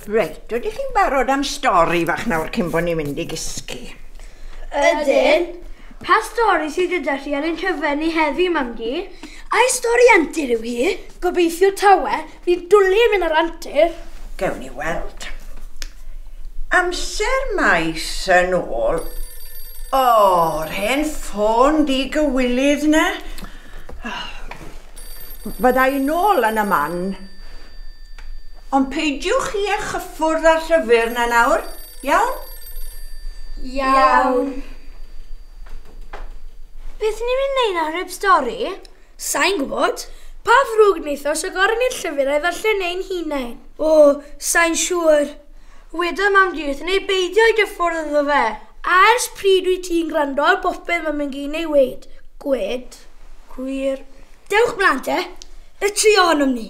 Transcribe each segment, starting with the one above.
Reit, ydych chi'n barod am stori fach nawr cyn bod ni'n mynd i gysgu? Ydyn. Pa stori sydd gyda chi ar ein cyfer ni heddi, Mam-gu? Ai stori antur yw hi? Gobeithio tawe, fi'n dwlu yn mynd ar antur. Gewn ni weld. Amser maes yn ôl. O, yr hen ffôn di gywilydd na. Fydda i nôl yn y man. Ond peidiwch chi â chyffwrdd â'r llyfr na nawr, iawn? Iawn. Beth ni'n mynd wneud nawr heb stori? Sa'n gwybod. Pa ddrwg wnaetho os agoron ni'r llyfr a'i ddarllen ein hunain? O, sa'n siŵr. Wedodd mam di wrthyn ni beidio i gyffwrdd iddo fe. A ers pryd wyt ti'n gwrando ar bopeth mae Mam-gu'n ei weud? Gwed. Gwir. Dewch mlaen te. Y tri ohonom ni.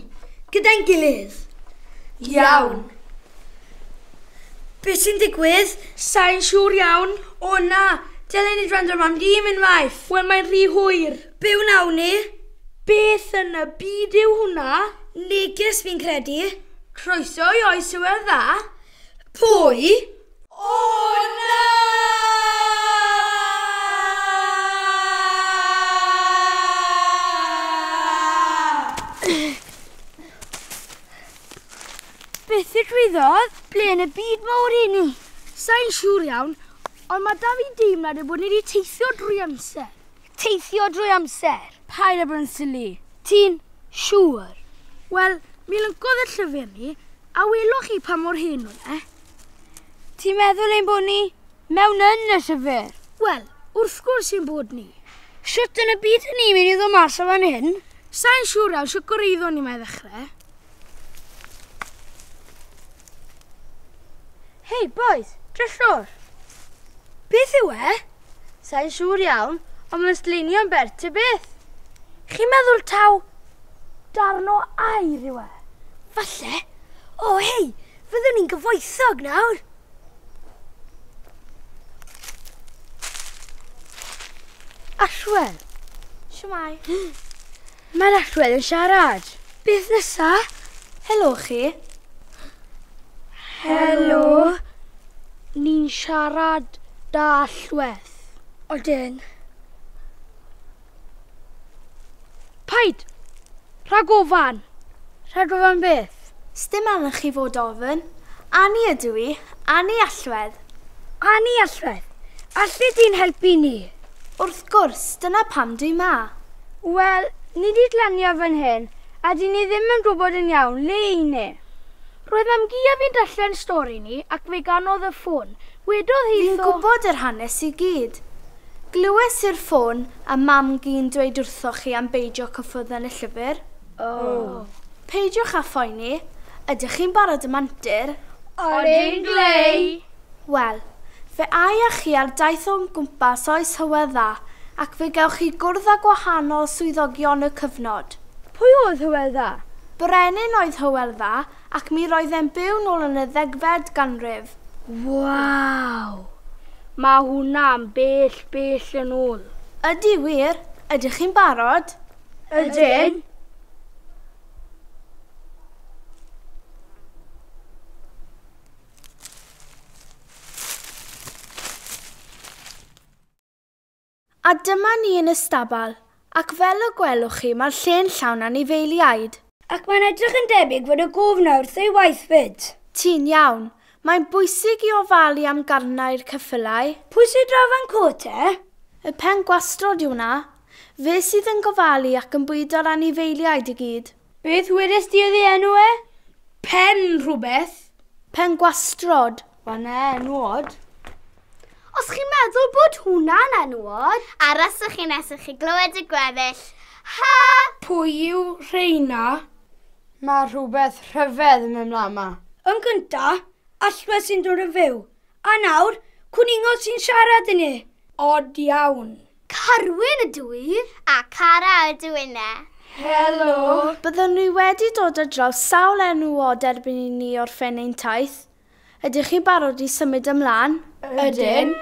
Gyda'n gilydd. Iawn. Beth sy'n digwydd? Sa'n siŵr iawn. O na, dylen ni wrando ar mam-gu am unwaith. Wel, mae'n rhy hwyr. Be wnawn ni? Beth yn y byd yw hwnna? Neges fi'n credu. Croeso i oes Hywel Dda. Pwy? O na! Beth ddigwyddodd? Ble yn y byd mawr i ni? Sa'n siŵr iawn, ond mae da fi deimlad y bod ni wedi teithio drwy amser. Teithio drwy amser? Paid â bod yn silly. Ti'n siŵr? Wel, mi lyncodd y llyfr ni, a welwch chi pa mor hen oedd e. Ti'n meddwl ein bod ni mewn yn y llyfr? Wel, wrth gwrs ein bod ni. Shwt yn y byd ni mynd i ddod mas o fan hyn? Sa'n siŵr iawn shwt gyraeddon ni 'ma i ddechrau. Hei, boys, drysor. Beth yw e? Sa'n siŵr iawn, ond mae'n stleinio'n bert ta beth. Chi'n meddwl taw darn o aur yw e? Falle. O, hei, fyddwn ni'n gyfoethog nawr. Allwedd. Shwmae? Mae'r allwedd yn siarad. Beth nesa? Helo chi. Helo. Ni'n siarad da allwedd. Odyn. Paid! Rhag ofan. Rhag ofan beth? Sdim angen chi fod ofn. Ani ydw i, Ani Allwedd. Ani Allwedd, allu di'n helpu ni? Wrth gwrs, dyna pam dwi 'ma. Wel, ni di glanio fan hyn, a di ni ddim yn gwybod yn iawn le i ni. Roedd mam-gu a fi'n darllen stori ni ac fe ganodd y ffôn. Wedodd hi Fi'n gwybod yr hanes i gyd. Glywes i'r ffôn a mam-gu'n dweud wrthoch chi am beidio cyffwrdd yn y llyfr. Oh. Peidiwch â phoeni, ydych chi'n barod am antur? Odyn glei! Wel, fe ai â chi ar daith o'n gwmpas oes Hywel Dda ac fe gewch chi gwrdd â gwahanol swyddogion y cyfnod. Pwy oedd Hywel Dda? Brenin oedd Hywel Dda ac mi roedd e'n byw nôl yn y ddegfed ganrif. Waw! Mae hwnna'n bell, bell yn ôl. Ydy wir. Ydych chi'n barod? Ydyn. A dyma ni yn y stabal, ac fel y gwelwch chi mae'r lle'n llawn anifeiliaid. Ac mae'n edrych yn debyg fod y gof 'na wrth ei waith 'fyd. Ti'n iawn. Mae'n bwysig i ofalu am garnau'r ceffylau. Pwy sydd draw fan 'co te? Y pen gwastrod yw 'na. Fe sydd yn gofalu ac yn bwydo'r anifeiliaid i gyd. Beth wedest di oedd ei enw e? Pen rhywbeth. Pen gwastrod. Wel 'na enw od. Os chi'n meddwl bod hwnna'n enw od, aroswch chi nes i chi glywed y gweddill. Ha! Pwy yw rheina? Mae rhywbeth rhyfedd yn mynd mlaen 'ma. Yn gynta, allwedd sy'n dod yn fyw. A nawr, cwningod sy'n siarad i ni. Od iawn. Carwyn ydw i. A Cara ydw inne. Helo! Byddwn ni wedi dod ar draws sawl enw od erbyn i ni orffen ein taith. Ydych chi'n barod i symud ymlaen? Ydyn.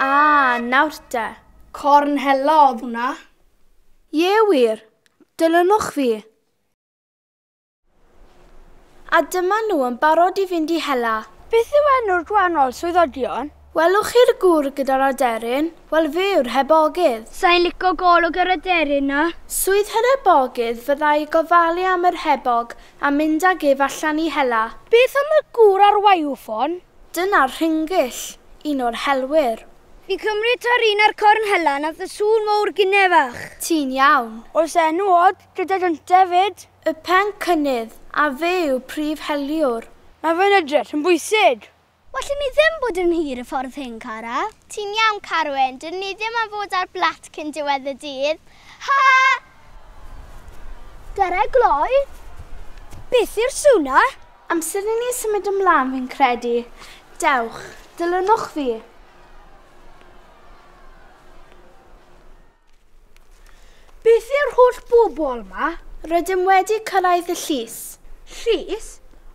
A, nawr te. Corn hela oedd hwnna. Ie wir. Dilynwch fi. A dyma nhw yn barod i fynd i hela. Beth yw enw'r gwahanol swyddogion? Welwch chi'r gŵr gyda'r aderyn? Wel fe yw'r hebogydd. Sa'n licio golwg yr aderyn na. Swydd yr hebogydd fyddai gofalu am yr hebog a mynd ag ef allan i hela. Beth am y gŵr ar waywffon? Dyna'r rhingyll, un o'r helwyr. Fi cymryd tar un ar corn hela nath y sŵn mowr gynne fach. Ti'n iawn. Oes enw od gyda dynte fyd? Y pen cynnydd, a fe yw prif heliwr. Mae fe'n edrych yn bwysig. Wallen ni ddim bod yn hir y ffordd hyn, Cara. Ti'n iawn, Carwyn. Dyn ni ddim am fod ar blat cyn diwedd y dydd. Ha! Dyre gloi. Beth yw'r sŵn na? Amser i ni symud ymlaen fi'n credu. Dewch, dilynwch fi. Beth yw'r holl bobl yma? Rydym wedi cyrraedd y llys. Llys?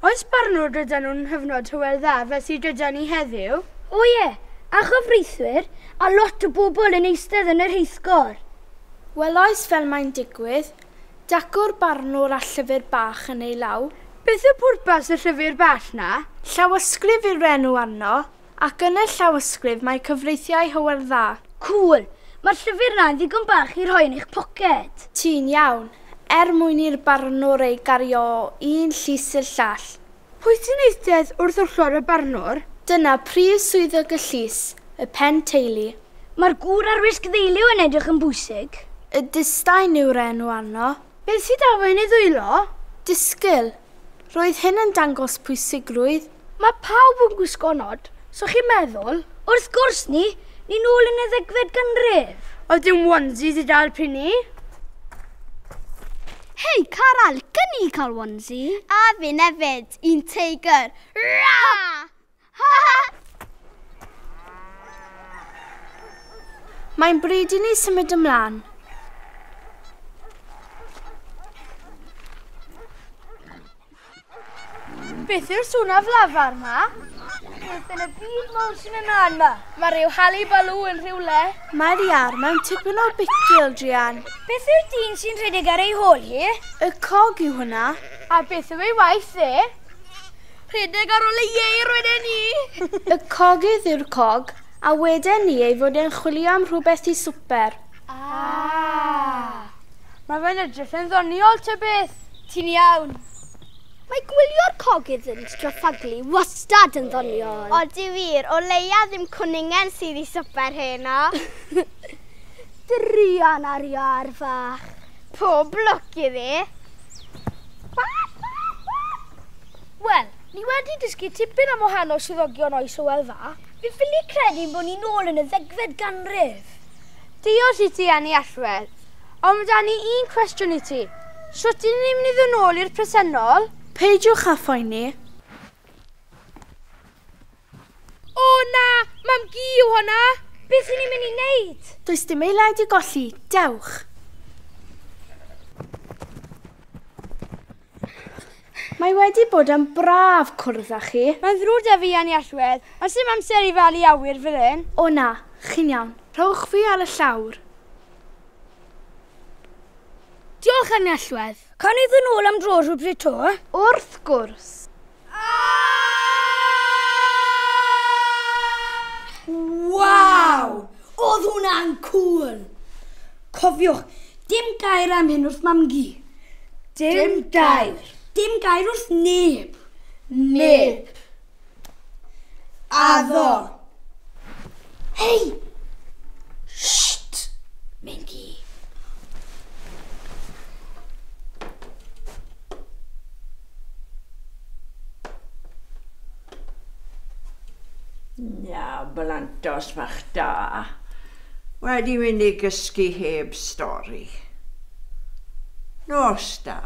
Oes barnwr gyda nhw'n hyfnod Hywel Dda fel sydd gyda ni heddiw? O ie, a chyfreithwyr, a lot o bobl yn eistedd yn yr rheithgor. Wel oes fel mae'n digwydd, dacw'r barnwr a llyfr bach yn ei law. Beth yw pwrpas y llyfr bach na? Llawysgrif yw'r enw arno, ac yn y llawysgrif mae cyfreithiau Hywel Dda. Cŵl, mae'r llyfr na'n ddigon bach i rhoi yn eich poced. Ti'n iawn, er mwyn i'r barnwr ei gario o un llys i'r llall. Pwy sy'n eistedd wrth ochr y barnwr? Dyna prif swyddog y llys, y pen teulu. Mae'r gŵr ar wisg ddeiliw yn edrych yn bwysig. Y distain yw'r enw arno. Beth sydd 'da fe yn ei ddwylo? Disgyl. Roedd hyn yn dangos pwysigrwydd. Mae pawb yn gwisgo nod, so chi'n meddwl? Wrth gwrs ni, ni nôl yn y ddegfed ganrif. Oedd dim onesies i dal pryd ni? Hei, Caral, gyn i cael onesie? A fi'n hefyd, un teigr. Ra! Ha! Mae'n bryd i ni symud ymlaen. Beth yw'r sŵn aflafar ma? Beth yn y byd mawr sy'n mynd mlaen ma? Mae rhyw hali-balw yn rhywle. Mae'r iar mewn tipyn o bicil, Drian. Beth yw'r dyn sy'n rhedeg ar ei hôl hi? Y cog yw hwnna. A beth yw ei waith e? Rhedeg ar ôl y ieir wedyn ni. Y cogydd yw'r cog, a wedyn ni ei fod e'n chwilio am rhywbeth i swper. Ah! Mae fe'n edrych yn ddoniol ta beth. Ti'n iawn. Mae gwylio'r cogydd yn straffaglu wastad yn ddoniol. Odi wir, o leia ddim cwningen sydd i swper heno. Druan ar iar fach. Pob lwc iddi. Wel, ni wedi dysgu tipyn am wahanol swyddogion oes Hywel Dda. Fi'n ffili credu bod ni nôl yn y ddegfed ganrif. Diolch i ti, Anni Allwedd. Ond mae 'da ni un cwestiwn i ti. Shwt ydyn ni'n mynd i ddod nôl i'r presennol? Peidiwch â phoeni. O na, mam-gu yw hwnna. Beth ydyn ni'n mynd i wneud? Does dim eiliad i golli, dewch. Mae wedi bod yn braf cwrdd â chi. Mae'n ddrwg 'da fi, Anni Allwedd, ond sim amser i falu awyr fel hyn. O na, chi'n iawn. Rhowch fi ar y llawr. Diolch, Anni Allwedd. Cawn ni ddod nôl am dro rhywbryd to? Wrth gwrs. Waw! Oedd hwnna'n cŵl! Cofiwch, dim gair am hyn wrth mam-gu. Dim gair. Dim gair wrth neb. Neb. Addo. Hei! Sht! Mingi. Na, blantos fach da. Wedi mynd i gysgu heb stori. Nos da.